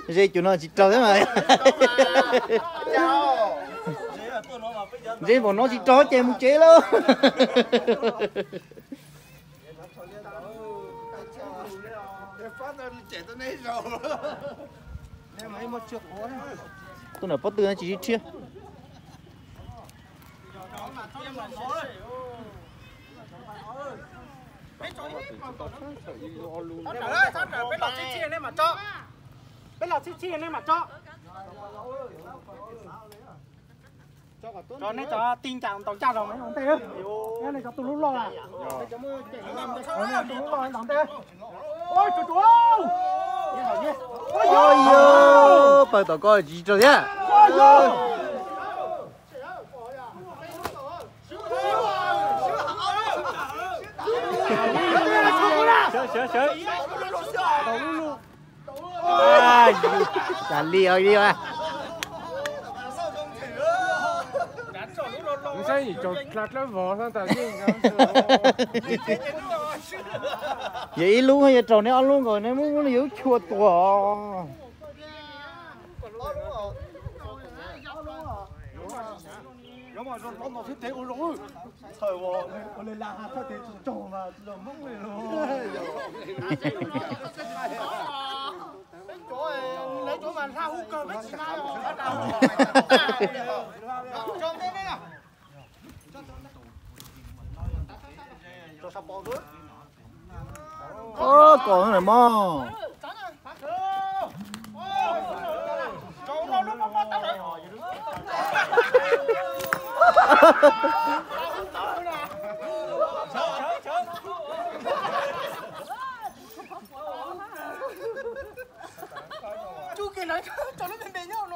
Ze cov no tsis raug thiab mas. Ze npaum no tsis raug ces mus tsev lauj. Tuaj ntawm pob tw no tsis sib rhiab. Peb los txhib txhib nej mam tso. Tso nej cov tij ncaws ntaus ncaj los ntej, nej cov tus lub loj, tus lub loj ntaus ntej. Pawg tom ko tsis raug thiab. Sawv, sawv, sawv. Cas li li. Yog ib lub yuav raug neb ob lub nkaus neb muab lub yus chua tuag. Kom lawm mog. Tsuj kiag lawv, tso lub npe npe nyob.